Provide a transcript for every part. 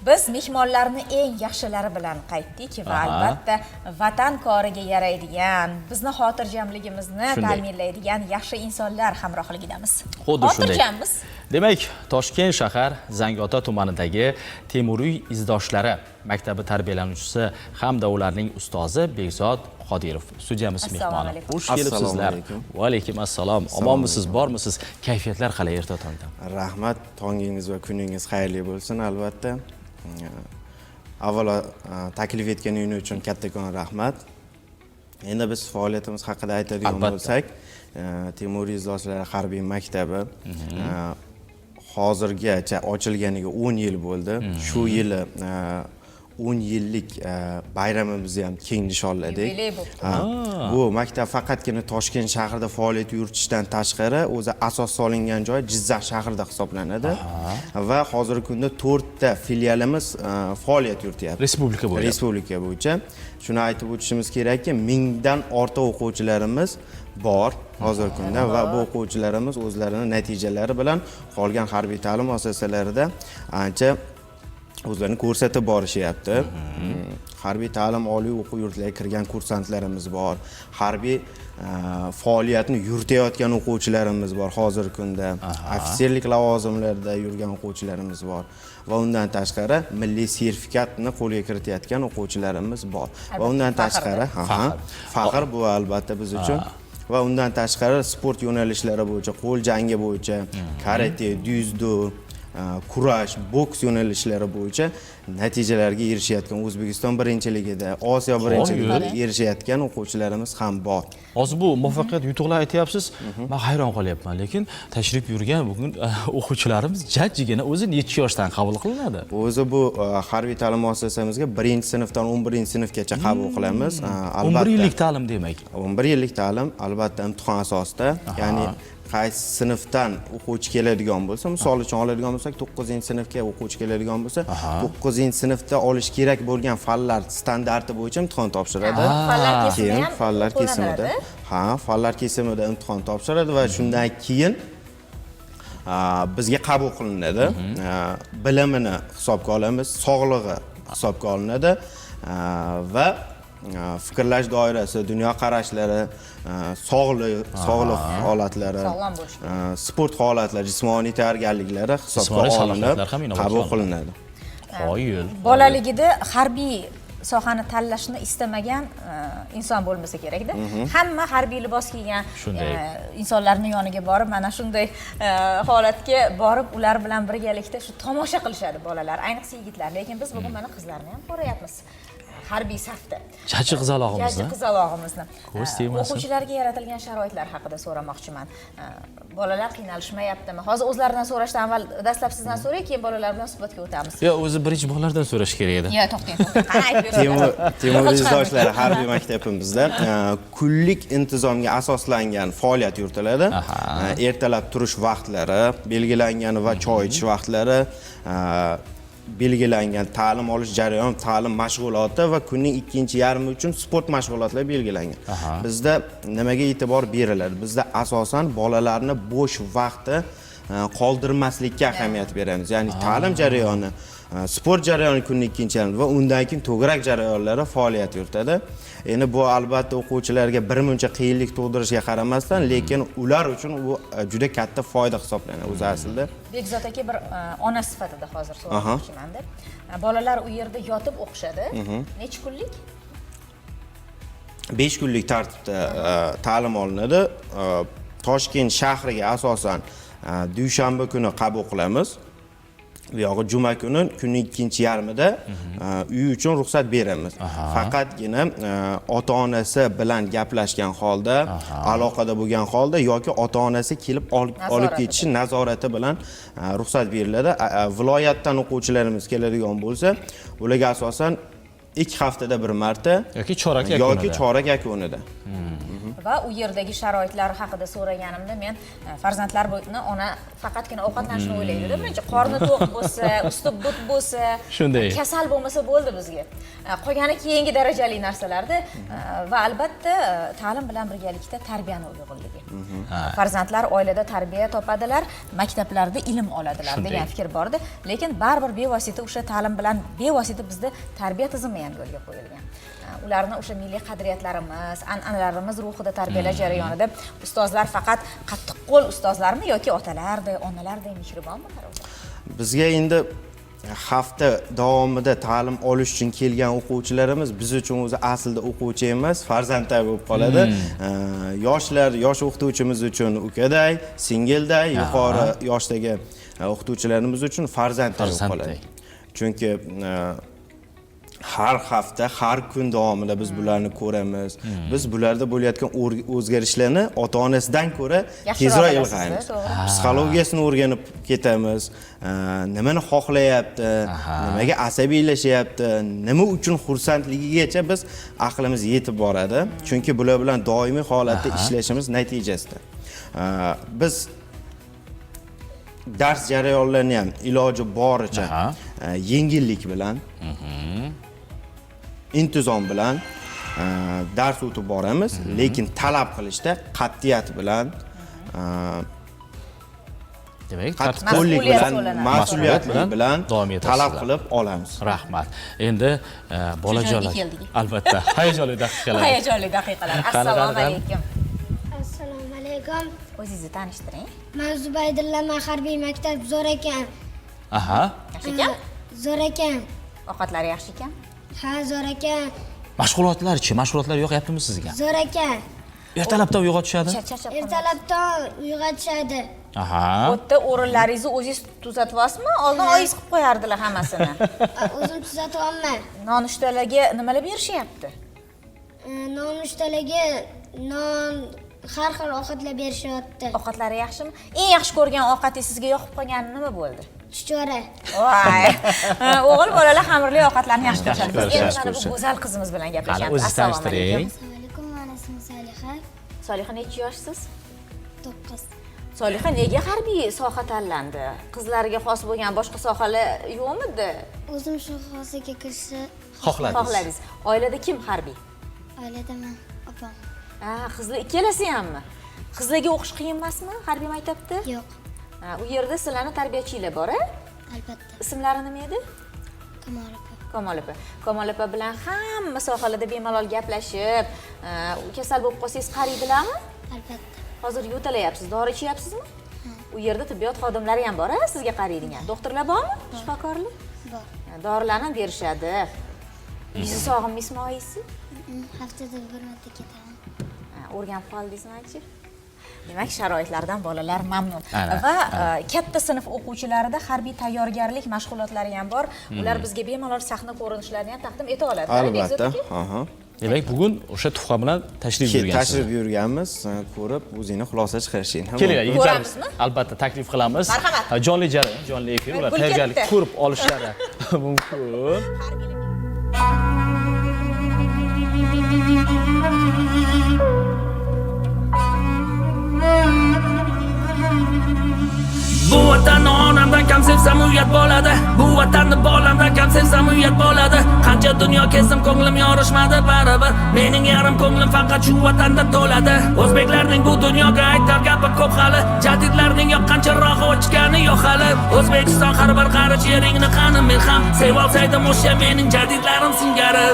Biz mehmonlarni eng yaxshilari bilan qaytdik va albatta vatan koriga yaraydigan, bizni xotirjamligimizni ta'minlaydigan yaxshi insonlar hamrohligidamiz. Xuddi shunday. Xotirjammiz. Demak, Toshkent shahar Zangiota tumanidagi Temuriy izdoshlari maktabi tarbiyalanuvchisi hamda ularning ustozi Bekzod Qodirov studiyamiz Assalomu mehmoni. alaykum. Xush kelibsizlar. Assalomu alaykum. Va alaykum assalom. Omonmisiz, bormisiz? Kayfiyatlar qalay erta tongdan? Rahmat, tongingiz va kuningiz xayrli bo'lsin albatta. Avvalo taklif etganingiz uchun kattakon rahmat. Endi biz faoliyatimiz haqida aytadigan bo'lsak, Temuriy izdoshlari harbiy maktabi hozirgacha ochilganiga 10 yil bo'ldi. Shu yili 10 yillik bayramimizni ham keng nishonladik. Yubiley bo'libdi. Ha, bu maktab faqatgina Toshkent shahrida faoliyat yuritishdan tashqari, o'zi asos solingan joy Jizzax shahrida hisoblanadi va hozirgi kunda to'rtta filialimiz faoliyat yurityapti. Respublika bo'ylab. Respublika bo'yicha. Shuni aytib o'tishimiz kerakki, 1000dan ortiq o'quvchilarimiz bor hozirgi kunda va bu o'quvchilarimiz o'zlarini natijalari bilan qolgan harbiy ta'lim muassasalarida ancha o'zlarini ko'rsatib borishyapti. Harbiy ta'lim oliy o'quv yurtlariga kirgan kursantlarimiz bor, harbiy faoliyatni yuritayotgan o'quvchilarimiz bor, hozirgi kunda ofitserlik lavozimlarida yurgan o'quvchilarimiz bor va undan tashqari milliy sertifikatni qo'lga kiritayotgan o'quvchilarimiz bor va undan Faxr. tashqari, ha, faxr bu albatta biz uchun. Va undan tashqari sport yo'nalishlari bo'yicha, qo'l jangi bo'yicha, karate, dzyudo, kurash, boks yo'nalishlari bo'yicha natijalarga erishayotgan, O'zbekiston birinchiligida, Osiyo birinchiligida erishayotgan o'quvchilarimiz ham bor. Hozir bu muvaffaqiyat, yutuqlar aytyapsiz, man hayron qolyapman. Lekin tashrif buyurgan bugun o'quvchilarimiz jajjigina. O'zi necha yoshdan qabul qilinadi? O'zi bu harbiy ta'lim muassasamizga birinchi sinfdan 11-sinfgacha qabul qilamiz. 11 yillik ta'lim demak. 11 yillik ta'lim, albatta, imtihon asosida, ya'ni qaysi sinfdan o'quvchi keladigan bo'lsa, misol uchun oladigan bo'lsak, 9-sinfga o'quvchi keladigan bo'lsa, 9-sinfda olish kerak bo'lgan fanlar standarti bo'yicha imtihon topshiradi. Fanlar kesimida Keyin ham fanlar kesimida qo'llaniladi. Ha, fanlar kesimida imtihon topshiradi va shundan keyin bizga qabul qilinadi. Bilimini hisobga olamiz, sog'lig'i hisobga olinadi va fikrlash doirasi, dunyoqarashlari, sog'liq holatlari, Sog'lom bo'lishi kerak. Sport holatlari, jismoniy tayyorgarliklari hisobga Jismoniy olinib salohiyatlar ham inobatga qabul olinadi. qilinadi. Qoyil. Bolaligida harbiy sohani tanlashni istamagan inson bo'lmasa kerakda. Hamma harbiy libos kiygan insonlarni yoniga borib, mana shunday holatga borib, ular bilan birgalikda shu tomosha qilishadi bolalar, ayniqsa yigitlar. Lekin biz bugun mana qizlarni ham ko'ryapmiz harbiy safda. Jajji qizalog'imizni. Jajji qizalog'imizni. Ko'z tegmasin. O'quvchilarga yaratilgan sharoitlar haqida so'ramoqchiman. Bolalar qiynalishmayaptimi? Hozir o'zlaridan so'rashdan avval dastlab sizdan so'ray, keyin bolalar bilan suhbatga o'tamiz. Yo, o'zi birinchi bolalardan so'rash kerak edi. Yo, to'xtang, to'xtang. Qani, aytib bering. Temur izdoshlari harbiy maktabimizda kunlik intizomga asoslangan faoliyat yuritiladi. Ertalab turish vaqtlari belgilangan va choy ichish vaqtlari belgilangan, ta'lim olish jarayoni, ta'lim mashg'uloti va kunning ikkinchi yarmi uchun sport mashg'ulotlari belgilangan. Bizda nimaga e'tibor beriladi? Bizda asosan bolalarni bo'sh vaqti qoldirmaslikka ahamiyat beramiz. Ya'ni ta'lim jarayoni, sport jarayoni kunning ikkinchi yarmi va undan keyin to'garak jarayonlari faoliyat yuritadi. Endi bu albatta o'quvchilarga birmuncha qiyinlik tug'dirishiga qaramasdan, lekin ular uchun bu juda katta foyda hisoblanadi o'zi aslida. Bekzod aka, bir ona sifatida hozir so'ramoqchimanda. Bolalar u yerda yotib o'qishadi. Necha kunlik? 5 kunlik tartibda ta'lim olinadi. Toshkent shahriga asosan dushanba kuni qabul qilamiz. Bu yog'i juma kuni kunning ikkinchi yarmida uy uchun ruxsat beramiz. Faqatgina ota onasi bilan gaplashgan holda, aloqada bo'lgan holda yoki ota onasi kelib olib Nazoratida. ketishi nazorati bilan ruxsat beriladi. Viloyatdan o'quvchilarimiz keladigan bo'lsa, ularga asosan 2 haftada bir marta yoki chorak yakunida. Yoki chorak yakunida. Va u yerdagi sharoitlar haqida so'raganimda men farzandlarni ona faqatgina ovqatlanishni o'ylaydi-da. Birinchi qorni to'q bo'lsa, usti but bo'lsa, shunday kasal bo'lmasa bo'ldi bizga. Qolgani keyingi darajali narsalarda va albatta ta'lim bilan birgalikda tarbiyani uyg'unligi. Farzandlar oilada tarbiya topadilar, maktablarda ilm oladilar degan fikr bordi. Lekin baribir bevosita o'sha ta'lim bilan bevosita bizda tarbiya tizimi ham yo'lga qo'yilgan. Ularni o'sha milliy qadriyatlarimiz, an'analarimiz ruhida tarbiyalash jarayonida ustozlar faqat qattiqqo'l ustozlarmi yoki otalarday, onalarday mehribonmilar? Bizga endi hafta davomida ta'lim olish uchun kelgan o'quvchilarimiz biz uchun o'zi aslida o'quvchi emas, farzandday bo'lib qoladi. Yoshlar, yosh o'qituvchimiz uchun ukaday, singilday, yuqori yoshdagi o'qituvchilarimiz uchun farzandday bo'lib qoladi. Chunki har hafta, har kun davomida biz bularni ko'ramiz. Biz bularda bo'layotgan o'zgarishlarni ota-onasidan ko'ra tezroq ilg'aymiz. Psixologiyasini o'rganib ketamiz. Nimani xohlayapti, nimaga asabiylashyapti, nima uchun xursandligigacha biz aqlimiz yetib boradi. Chunki bular bilan doimiy holatda ishlashimiz natijasida. Biz dars jarayonlarini ham iloji boricha yengillik bilan, intizom bilan dars o'tib boramiz, lekin talab qilishda qat'iyat bilan, demak, qattiqqo'llik bilan, mas'uliyatlik bilan talab qilib olamiz. Rahmat. Endi bolajonlar, albatta, hayajonli daqiqalar. Hayajonli daqiqalar. Assalomu alaykum. Assalomu alaykum. O'zingizni tanishtiring. Men Zubaydullaman, harbiy maktab zo'r ekan. Aha. Yaxshi ekan? Zo'r ekan. Ovqatlari yaxshi ekan? Ha, zo'r ekan. Mashg'ulotlar-chi? Mashg'ulotlar yoqyaptimi sizga? Zo'r ekan. Ertalabdan uyg'otishadi? Ertalabdan uyg'otishadi. Aha. U yerda o'rinlaringizni o'zingiz tuzatyapsizmi? Oldin oyingiz qilib qo'yardilar hammasini. O'zim tuzatyapman. Nonushtalarga nimalar berishyapti? Nonushtalarga non, har xil ovqatlar berishyapti. Ovqatlari yaxshimi? Eng yaxshi ko'rgan ovqatingiz sizga yoqib qolgani nima bo'ldi? Chuchvara. Voy. O'g'il bolalar xamirli ovqatlarni yaxshi ko'rishadi. Biz endi mana bu go'zal qizimiz bilan gaplashamiz. Assalomu alaykum. Assalomu alaykum, men ismim Soliha. Soliha, necha yoshsiz? 9. Soliha nega harbiy soha tanlandi? Qizlarga xos bo'lgan boshqa sohalar yo'qmidi? O'zim shu sohaga kirishni xohladingiz. Oilada kim harbiy? Oilada men, opam. Ha, qizlar ikkalasi hammi? Qizlarga o'qish qiyin emasmi harbiy maktabda? Yo'q. U yerda sizlarni tarbiyachilar bor, a? Albatta. Ismlari nima edi? Kamol opa. Kamol opa. Kamol opa bilan hamma sohalarda bemalol gaplashib, kasal bo'lib qolsangiz qaraydilarmi? Albatta. Hozir yo'talayapsiz, dori ichyapsizmi? U yerda tibbiyot xodimlari ham bor, a, sizga qaraydigan. Doktorlar bormi? Shifokorlar? Bor. Dorilarni berishadi. Uyingizni sog'inmaysizmi oyingizni? Haftada bir marta ketaman. O'rganib qoldingizmi ancha? Demak, sharoitlardan bolalar mamnun. Va katta sinf o'quvchilarida harbiy tayyorgarlik mashg'ulotlari ham bor. Ular bizga bemalol sahna ko'rinishlarini ham taqdim eta oladi. Albatta. Aha. Demak, bugun o'sha tuhfa bilan tashrif buyurgansiz. Tashrif buyurganmiz, ko'rib o'zingni xulosa chiqarishing. Kelinglar, yigitlarimiz. Albatta taklif qilamiz. Jonli jarayon, jonli efir, ular tayyorgarlik ko'rib olishlari mumkin. Bu vatanni onamdan kam sevsam uyat bo'ladi. Bu vatanni bolamdan kam sevsam uyat bo'ladi. Qancha dunyo kezdim ko'nglim yorishmadi baribir. Mening yarim ko'nglim faqat shu vatanda to'ladi. O'zbeklarning bu dunyoga aytar gapi ko'p hali. Jadidlarning yoqqan chirog'i o'chgani yo'q hali. O'zbekiston har bir qarich yeringni qanim men ham sevolsaydim o'sha mening jadidlarim singari.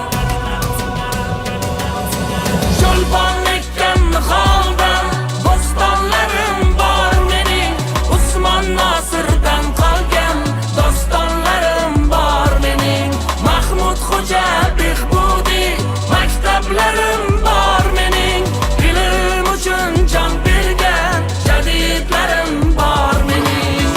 Cho'lpon ekkan niholdan bo'stonlarim bor mening. Usmon Nosirdan qolgan dostonlarim bor mening. Mahmud Xo'ja Behbudiy maktablarim bor mening. Ilm uchun jon bergan jadidlarim bor mening.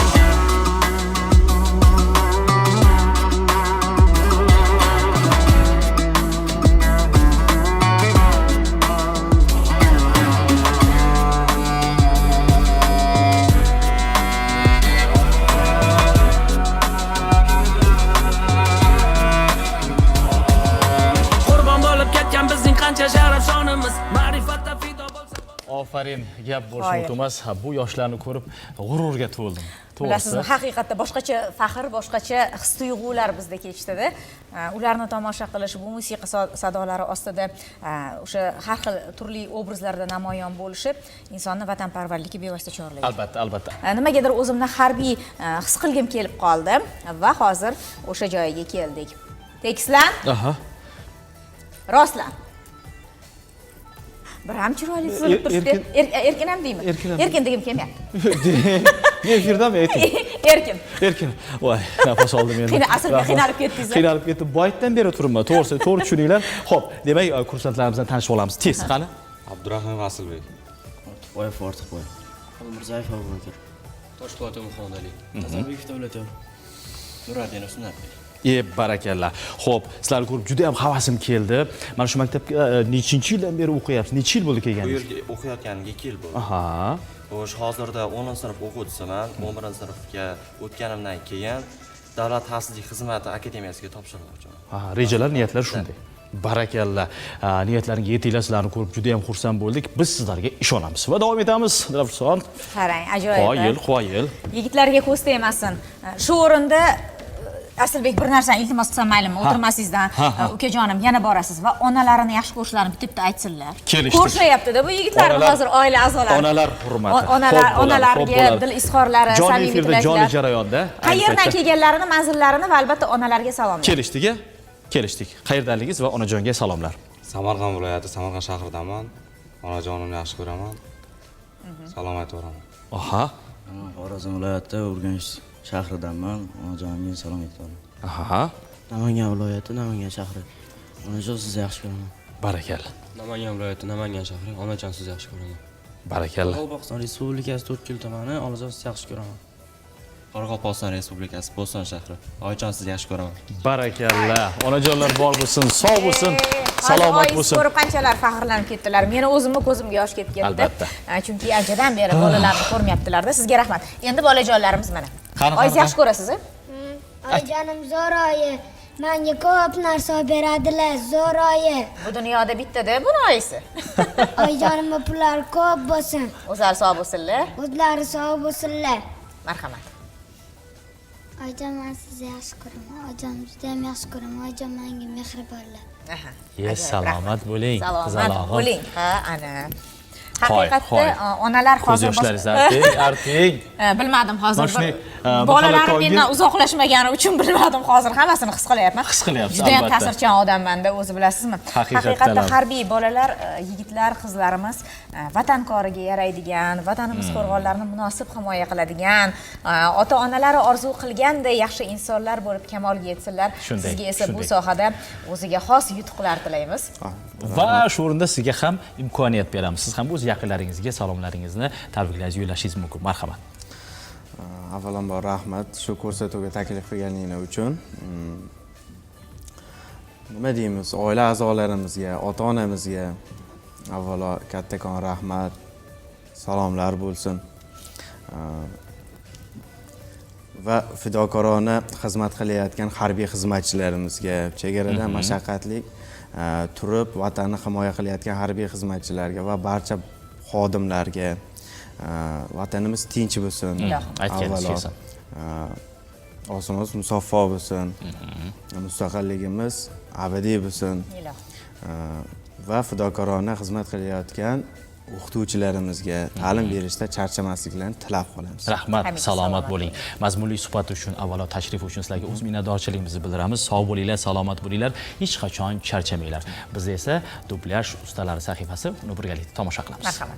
Vatanimiz ma'rifatda fido bo'lsa. Ofarin, gap bo'lishi Qoyil. mumkin emas. Bu yoshlarni ko'rib g'ururga to'ldim. Bilasizmi, To'g'risi. haqiqatda boshqacha faxr, boshqacha his tuyg'ular bizda kechdida. Ularni tomosha qilish, bu musiqa sadolari ostida o'sha har xil turli obrazlarda namoyon bo'lishi insonni vatanparvarlikka bevosita chorlaydi. Albatta, albatta. Nimagadir o'zimni harbiy his qilgim kelib qoldi va hozir o'sha joyiga keldik. Tekislan, rostlan. Bir ham chiroyli tuzilib turibdi. Erkin. Erkin ham deymi? Erkin ham. Erkin degim kelmayapti. Efirdami, ayting? Erkin. Erkin, voy, nafas oldim endi. Aslida Rahmat. qiynalib ketdingiz, a? Qiynalib ketdim. Boyatdan beri turibman. To'g'risi, to'g'ri tushuninglar. Xo'p, demak, kursantlarimizdan tanishib olamiz. Tez, qani? Abdurahim Rasulbek. Ortiqboyev Ortiqboy. Mirzayev Abubakr. Toshpo'latov Muhammadali. Hasanbekov Davlatyor. Nuradinov Sunnatbek. Barakalla. Xo'p, sizlarni ko'rib juda ham havasim keldi. Mana shu maktabga nechinchi yildan beri o'qiyapsiz? Necha yil bo'ldi Bu kelganingiz? yerga o'qiyotganimga 2 yil bo'ldi. Xo'sh, hozirda 10 sinf o'quvchisiman. 11 sinfga o'tganimdan keyin Davlat xavfsizlik xizmati akademiyasiga topshirmoqchiman. Ha, rejalar, niyatlar shunday. Barakalla. Niyatlaringga yetinglar, sizlarni ko'rib juda ham xursand bo'ldik. Biz sizlarga ishonamiz va davom etamiz. Dilafruzxon. Qarang, ajoyib. Qoyil, qoyil. Yigitlarga ko'z tegmasin. Shu o'rinda Asilbek, bir narsani iltimos qilsam maylimi? O'tirmasingizdan, Ha, ha. ukajonim, yana borasiz va onalarini yaxshi ko'rishlarini bitta bitta aytsinlar. Kelishdik. Ko'rishyapti-da bu yigitlarni hozir oila a'zolari. Onalar hurmati. Onalar, Xo'p bo'ladi, xo'p onalarga bo'ladi. dil izhorlari, Jonli samimiy efirda, tilaklar. jonli jarayonda. Ayni Qayerdan paytda kelganlarini, manzillarini va albatta onalarga salomlar. Kelishdik, a? Kelishdik. Qayerdanligingiz va onajonga salomlar. Samarqand viloyati Samarqand shahridanman. Onajonimni yaxshi ko'raman. Salom aytaveraman. Aha. Xorazm viloyati Urganch shahridanman. Onajonimga salom aytaman. Aha. Namangan viloyati Namangan shahri. Onajon, sizni yaxshi ko'raman. Barakalla. Namangan viloyati Namangan shahri. Onajon, sizni yaxshi ko'raman. Barakalla. Qoraqalpog'iston Respublikasi To'rtko'l tumani. Onajon, sizni yaxshi ko'raman. Qoraqalpog'iston Respublikasi Bo'ston shahri. Oyijon, sizni yaxshi ko'raman. Barakalla. Onajonlar bor bo'lsin, sog' bo'lsin, salomat Hozir bo'lsin. ko'rib qanchalar faxrlanib ketdilar. Meni o'zimni ko'zimga yosh kelib ketdi. Albatta. Chunki anchadan beri bolalarni ko'rmayaptilar-da. Sizga rahmat. Endi bolajonlarimiz mana. Qani, Oyiz qani, yaxshi ko'rasiz, a? Oyijonim zo'r oyi. Menga ko'p narsa olib beradilar, zo'r oyi. Bu dunyoda bittada buni oyisi. Oyijonimni pullari ko'p bo'lsin. O'zlari sog' bo'lsinlar. O'zlari sog' bo'lsinlar. Marhamat. Oyijon, men sizni yaxshi ko'raman. Oyijon, juda ham yaxshi ko'raman. Oyijon menga mehribonlar. Aha. Ye, Ajoyib, salomat rahmat. bo'ling, Salomat qizalog'im. bo'ling. Ha, ana. Qoy, Haqiqatda qoy. onalar Ko'z hozir yoshlaringizni arting, arting. Bilmadim hozir Mana shunday, bir bolalarim mahalla mendan uzoqlashmagani uchun bilmadim, hozir hammasini his qilyapman. His qilyapsiz, Juda ham albatta. ta'sirchan odammanda, o'zi bilasizmi? Haqiqatdan Haqiqatda ham. harbiy bolalar, yigitlar, qizlarimiz vatan koriga yaraydigan, vatanimiz qo'rg'onlarini munosib himoya qiladigan, ota-onalari orzu qilganday yaxshi insonlar bo'lib kamolga yetsinlar. Shunday, Sizga esa bu shunday. sohada o'ziga xos yutuqlar tilaymiz. Va shu o'rinda sizga ham imkoniyat beramiz. Siz ham o'z yaqinlaringizga salomlaringizni, tabriklaringizni yo'llashingiz mumkin. Marhamat. Avvalambor rahmat shu ko'rsatuvga taklif qilganinglar uchun. Nima deymiz, oila a'zolarimizga, ota-onamizga avvalo kattakon rahmat, salomlar bo'lsin. Va fidokorona xizmat qilayotgan harbiy xizmatchilarimizga, chegarada mashaqqatli turib vatanni himoya qilayotgan harbiy xizmatchilarga va barcha xodimlarga, vatanimiz tinch bo'lsin. Ilohim. Aytganingiz Avvalo, kelsin. Osmonimiz musaffo bo'lsin. Mustaqilligimiz abadiy bo'lsin. Ilohim. Va fidokorona xizmat qilayotgan o'qituvchilarimizga ta'lim berishda charchamasliklarini tilab qolamiz. Rahmat, Hamisha salomat salomat bo'ling. Mazmunli suhbat uchun, avvalo tashrif uchun sizlarga o'z minnatdorchiligimizni bildiramiz. Sog' bo'linglar, salomat bo'linglar, hech qachon charchamanglar. Biz esa dublyaj ustalari sahifasi, uni birgalikda tomosha qilamiz. Marhamat.